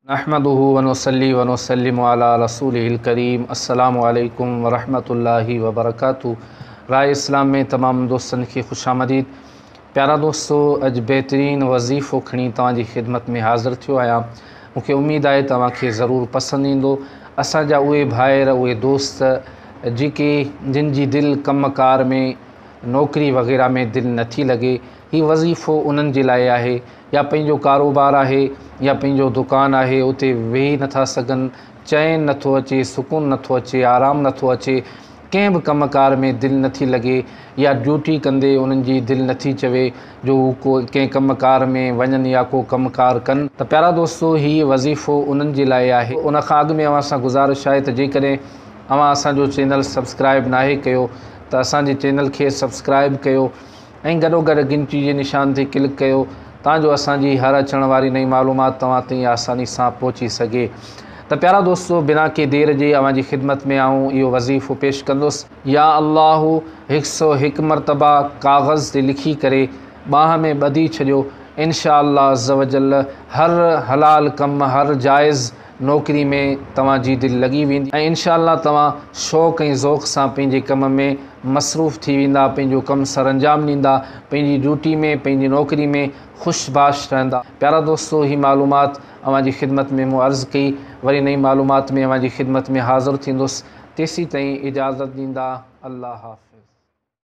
نحمده ونصلي ونسلم علي رسوله الڪريم السلام عليڪم ورحمة الله وبرڪاته راء اسلام ۾ تمام دوستن کي خوش آمديد. پيارا دوستو اڄ بهترين وظيفو کڻي توهان جي خدمت ۾ حاضر ٿيو آهيان. مون کي اميد آهي توهان کي ضرور پسند ايندو. اسان جا اهي ڀائر اهي دوست جيڪي جن جي دل ڪم ڪار ۾ نوڪري وغيره ۾ دل نٿي لڳي، هي وظيفو انهن جي لاء آهي. يا پنهنجو ڪاروبار آهي يا پنهنجو دڪان آهي، اتي ويهي نٿا سگهن، چين نٿو اچي، سڪون نٿو اچي، آرام نٿو اچي، ڪنهن به ڪم ڪار ۾ دل نٿي لڳي يا ڊيوٽي ڪندي انهن جي دل نٿي چوي جو هو ڪو ڪنهن ڪم ڪار ۾ وڃن يا ڪو ڪم ڪار ڪن. ته پيارا دوستو هي وظيفو انهن جي لاء آهي. ان کان اڳ ۾ اوهان سان گذارش آهي ته جيڪڏهن اوهان اسان جو چينل سبسڪرائب ناهي ڪيو ته اسان جي چينل کي سبسڪرائب ڪيو ۽ گڏوگڏ گهنٽي جي نشان تي ڪلڪ ڪيو تان جو اسان جي هر اچڻ واري نئين معلومات توهان تائين آساني سان پهچي سگهي. ته پيارا دوستو بنا ڪنهن دير جي اوهان جي خدمت ۾ آئون اهو وظيفو پيش ڪندس. يا الله هڪ سو هڪ مرتبه ڪاغذ تي لکي ڪري ٻانهن ۾ ٻڌي ڇڏيو انشاء الله عزوجل هر حلال ڪم هر جائز نوڪري ۾ توهان جي دل لڳي ويندي ۽ انشاء الله توهان شوق ۽ ذوق سان پنهنجي ڪم ۾ مصروف ٿي ويندا، پنهنجو ڪم سرانجام ڏيندا، پنهنجي ڊيوٽي ۾ پنهنجي نوڪري ۾ خوش باش رهندا. پيارا دوستو هي معلومات اوهان جي خدمت ۾ مون عرض ڪئي، وري نئين معلومات ۾ اوهان جي خدمت ۾ حاضر ٿيندس، تيسين تائين اجازت ڏيندا، الله حافظ.